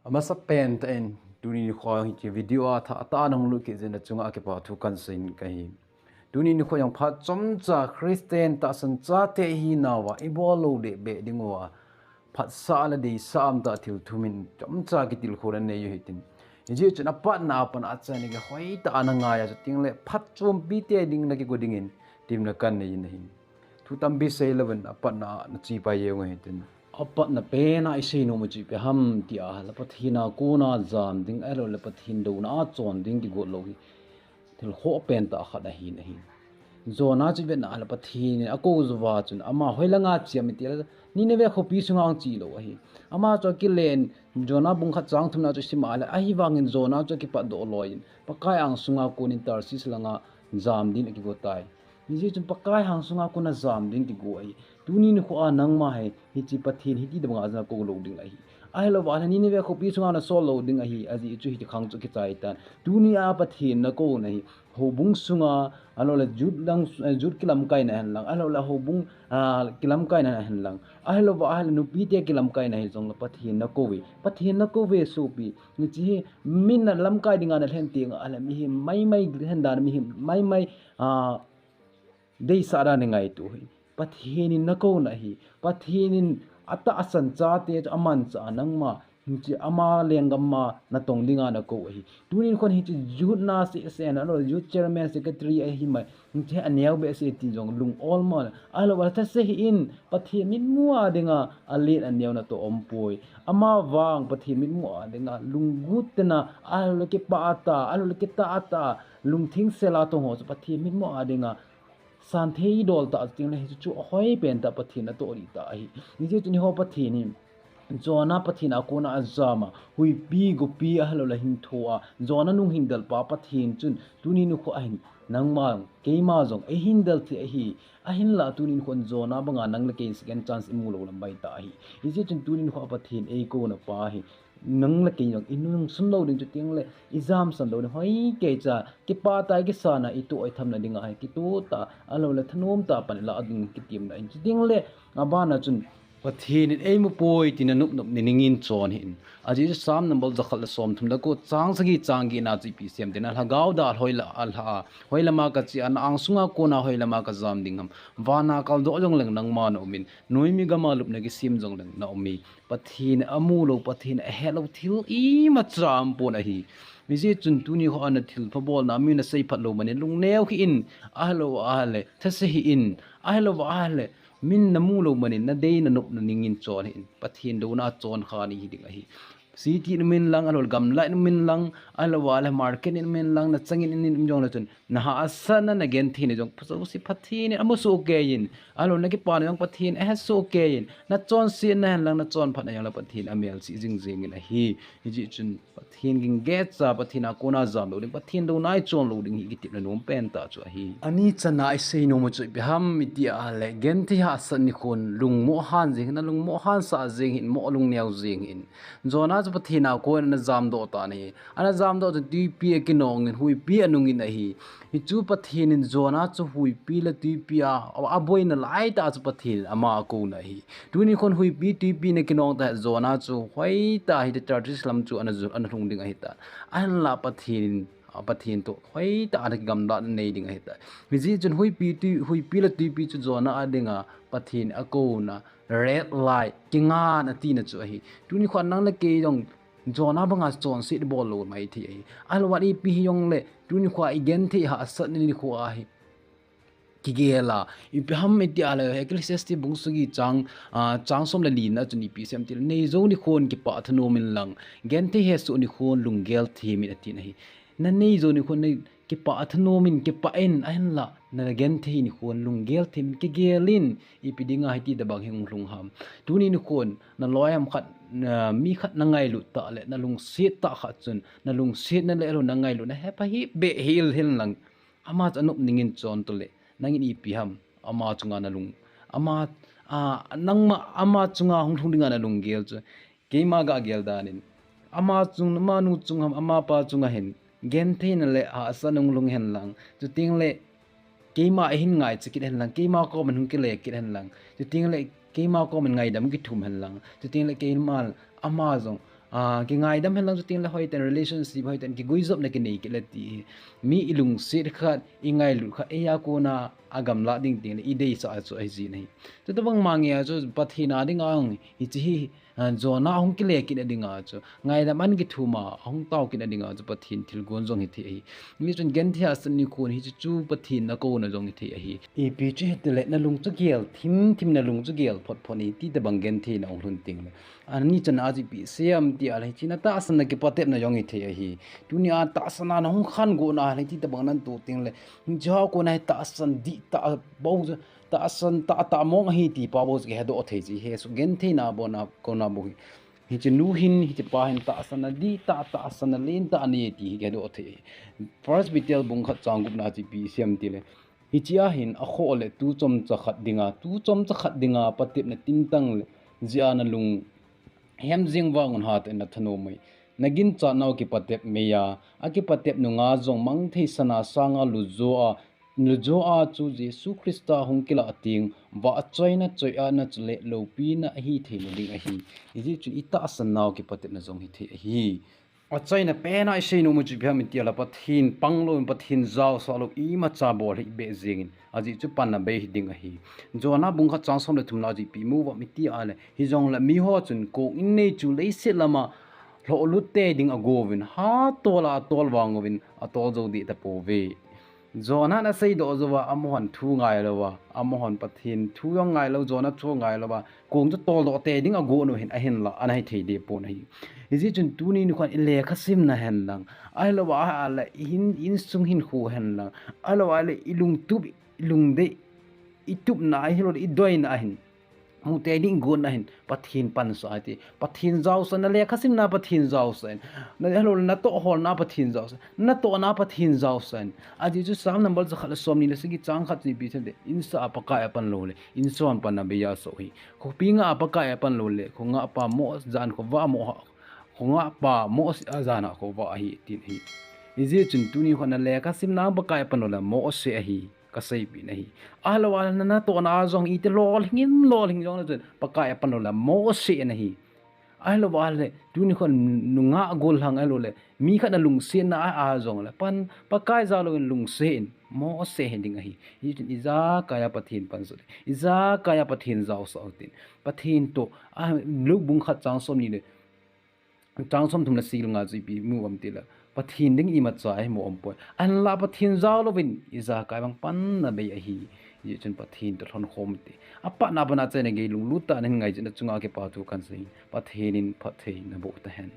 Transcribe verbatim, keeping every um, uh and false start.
Amasapen tah in, tuni nikho hiche video a thah tah a nahung lut kit jeh in nachunga kipa thu kahin seiyin kahi. Tuni nikho jong phat chomcha Christian tahsan chate ihinauva, ibol lou deh beh dinguva, phatsah le deisah umtah thil thum in chomcha kitilkhouna neiyu hitin. Hijeh chun apatna a pat a chan gei hoitah a nangai a chutengle phatchompi te ding nakigo dingin temna kahin neiyin ahi. Thu tampi seilouvin apatna a nachepai jeng u hitin. Apatna pen a isei nom u chu ipi ham tia ahile Pathen a kona jam ding ahilouleh Pathen douna a chon ding kigot lou hi thil khoh pentah khat ahin ahi. Jonah chu ivetna ahile Pathen in akou jouva chun ama hoilanga che ham itile Nineveh khopi sunga ahung che lou ahi. Ama chu akilen, Jonah bung khat chang thumna chu isim a ahile, ahivangin Jonah chu akipatdoh loiyin Pakai angsunga konin Tarshish langa jam din akigo tai. Hijeh chun Pakai angsunga kona jam din kigo ahi. Tuni nikho a nangma hi hiche Pathen hiti tobanga jong akou lou ding ahi. Ahilouva ahile Nineveh khopi sunga nasol lou ding ahi, ajeh chu hiti khang chu kichai tan. Tuni a Pathen nakouna hi houbung sunga, ahiloule youth lang, youth kilamkaina henlang, ahiloule houbung, ah, kilamkaina henlang, ahilouva ahile nupite kilamkaina hijongle Pathen nakouve, Pathen nakouve sopi. Hiche hi min lamkai dinga nalhen tenga ahile mihem maimai lhen dan, mihem maimai, ah, deisah dan ingaito hi. Pathen in nakouna hi. Pathen in atahsan chate chu amanchah a nangma hiche ama lenggam a natong dinga nakou ahi. Tuni nikhon hiche youth na sehseh na lo, youth chairman, secretary ahimai, hiche aneo behseh ti jong lung olmo na. Ahilouva thase hih in, Pathen mitmu a dinga alen aneo natoh umpoi. Amavang Pathen mitmu a dinga lunggut tena, ahiloule kipah tah a, ahiloule kitah tah a, lungtheng sel a tong ho chu Pathen mitmu a dinga santhei dol tah a chutengle hiche chu ahoi pentah Pathen natoh ding tah ahi. Hijeh chun eiho Pathen hi Jonah Pathen a kona ajam a, huipi, gopi ahiloule hingtho a Jonah nung hingdel pa Pathen chun tuni nikho ahin nangma, keima jong eihin del thei ahi. Ahinla tuni nikhon Jonah banga nang le kei in second chance imu lou lam baitah ahi. Hijeh chun tuni nikho a Pathen eikouna pa hi nang le kei jong inungsun lou ding chutengle ijamsan lou ding hoi keicha, kipah tah a kisan a itoh ithamna dinga hi kitoh tah, ahiloule thanom tah a pan ilah ding kitemna ahin. Chutengle abana chun Pathen in eimupoi tina nopnop ni ningin chon hih in. Ajeh chu Psalm number jakhat le somthum le ko chang sagi chang getna chu ipi asei em tile, na lhagao dalha hoila, alha a, hoilama kache a, na angsunga kona hoilama kajam ding ham. Vana kaldoh jongleng nangma naumin, noimi gama lupna kisem jongleng naume. Pathen amu lou, Pathen ahet lou thil imacha aumpon ahi. Hijeh chun tuni nikho a nathilpha bolna mi naseiphat lou manin lungneo hih in, ahilouva ahile thase hih in, ahilouva ahile min namu lou manin nadei nanop naningin chon hih in. Pathen douna a chon kha ni hiding ahi. City in um inlang, ahiloule gamlai in um inlang, ahilouva ahile market in um inlang, nachangin in um jongle chun nahahsatna, nagentheina jong jouse Pathen in amu sohkei in, ahilou nakipana jong Pathen ahe sohkei in, nachonsetna henlang, nachonphatna jongle Pathen amelse jing jengin ahi. Hijeh chun Pathen gingetcha, Pathen a kona jam lou ding, Pathen douna a ichon lou ding hi kitepna nom pentah chu ahi. Ani chana isei nom u chu ipi ham iti ahile, genthei hahsat nikhon lungmo han jeng hih in, nalungmo hansah jeng hih in, mo lungneo jeng hih in. Jonah chu Pathen a konin ana jamdoh tan ahi. Ana jamdoh chun twipi akinongin, huipi anungin ahi. Hichu Pathen in Jonah chu huipi le twipi a, aboina laitah chu Pathen in ama akouna ahi. Tuni nikhon huipi twipi in akinong tah Jonah chu hoitah a hiti Tarshish lam chu ana lhung ding ahitan. Ahinla Pathen in, Pathen toh hoitah a ana kigamlatna nei ding ahitai. Hijeh chun huipi, twi, huipi le twipi chu Jonah a dinga Pathen in akouna, red light, kingan atina chu ahi. Tuni nikho a nang le kei jong Jonah banga chonset ibol lou maithei ahi. Ahilouva ipi hijongle tuni nikho a igenthei hahsatna nikho ahi. Kigel a, ipi ham iti ahile Ecclesiastes bung sagi chang, ah, chang som le lina chun ipi asei em tile, neijou nikhon kipah thanom inlang, genthei hesoh nikhon lunggel them in atin ahi. Nanei jou nikhon kipah thanom in, kipah in, ahinla nagenthei nikhon lunggel them in, kigel in, ipi dinga hiti tobang hi hung lhung ham. Tuni nikhon naloi ham khat, mi khat nangailut tah le, nalungset tah khat chun nalungsetna le lo nangailutna hepha hih beh hih in lang, ama chu anop ningin chon tole, nangin ipi ham, ama chunga nalung, ama, a, nangma, ama chunga hung lhung dinga nalunggel chu keima gagel danin, ama chung, amanu chung ham, amapa chunga hin gentheina le hahsatna hung lhung henlang, chutengle keima ahin ngaicha kit henlang, keima koma hung kile kit henlang, chutengle keima koma ngaidam kithum henlang, chutengle keima, ama jong Ah, kingaidam hen lang chu tengle hoiten relationship, hoiten kiguijopna kinei kit le ti hi. Mi ilungset khat, ingailut khat, eia kona agamla ding tengle ideisah chu ahijin ahi. Chutabang ma nge a chu Pathen a dinga hung hiche hi, ah, Jonah ahung kile kit na dinga chu, ngaidam an kithum a, ahung tao kit na dinga chu Pathen thilgon jong hithei ahi. Mi chun genthei a san nikho hiche chu Pathen na kouna jong hithei ahi. Ipi chu hitile nalung chu gel thim thim, nalung chu gel phot phot in, ti tabang gentheina hung lhun tengle. Ani chan a chu ipi seiyem ti ahile, hiche na tahsan na kipatepna jong hithei ahi. Tunia tahsan a nahung khan gon ahile, ti tabang nan toh tengle, hiche a kona hi tahsan dihtah bou chu, tahsan tahtah mong ahi ti pa bou chu kihedoh thei chu, hiche gentheina a kona bou hi. Hiche nu hin, hiche pa hin tahsan na dihtah, tahsan na lentah anei ti hi kihedoh thei ahi. First Peter bung khat chang gup na chu ipi seiyem tile, hiche a hin akhoh le tu chomcha khat dinga, tu chomcha khat dinga patepna tintang le jeh a nalung hem jeng vang un, hatah in nathanom uvin. Naginchat nau kipatep mei a, akipatep nunga jong mangthei sana sanga lujo a, lujo a chu Jesu Christa hung kilah teng, vahchoina, choiatna chule loupina ahithei na ding ahi. Hijeh chun itahsan nau kipatepna jong hithei ahi. Achaina pen a isei nom u chu ipi ham itile, Pathen pang louvin, Pathen jaosah lou imacha bol hih beh jengin, ajeh chu panna bei hiding ahi. Jonah bung khat chang som le thum na a chu ipi imu uvem itile, hijongle miho chun kong innei chu leiset lama lhohlut tei ding agouvin, hatol a atol vang uvin atol jou deh tapouve. Jonah in aseidoh jouva, amahon thu ngailouva, amahon Pathen thu jong ngailou, Jonah thu ngailouva, kong chu toldoh tei ding agon u hin, ahinla ana hithei deh pon ahi. Hijeh chun tuni nikho in ilekha simna hen lang, ahilouva ahile i hin, insung hinkho hen lang, ahilouva ahile ilungtup, ilungdei, itupna, ahiloule idoina ahin, mu tei ding gonna hin Pathen pansah ati. Pathen jaosah in, nalekha simna Pathen jaosah in, na, ahiloule natoh holna Pathen jaosah in, natohna Pathen jaosah in. Ajeh chu Psalm number jakhat le somni le sagi chang khat chu ipi asei em itile, insah a Pakai apan loule insung panna bei asoh ahi. Khopi ngah a Pakai apan loule khongah pa moh jan khovah moh, khongah pa mohseh a jan a khovah ahi, tin ahi. Hijeh chun tuni nikho in nalekha simna Pakai apan loule mohseh ahi, kaseipeh na ahi. Ahilouva ahile na, natohna a jong iti lolhing in, lolhing jongle chun Pakai apan loule mohseh na ahi. Ahilouva ahile tuni nikho in nungah gollhang ahiloule mi khat nalungsetna a, a jongle pan, Pakai jal louvin lungset in, mohseh hiding ahi. Hijeh chun ijakai a Pathen pansah le, ijakai a Pathen jaosah utin. Pathen toh, a, Luke bung khat chang somni le chang somthum le sagi nga chu ipi imu uvem itile, Pathen ding imacha imu umpoi. Ahinla Pathen jal louvin ijakai vang panna bei ahi. Hijeh chun Pathen toh lhonkhom ute. Apatna a pat a achaina gei lunglut tah in hin ngaichatna chunga kipa thu kahin sei. Pathen in phatthei naboh tahen.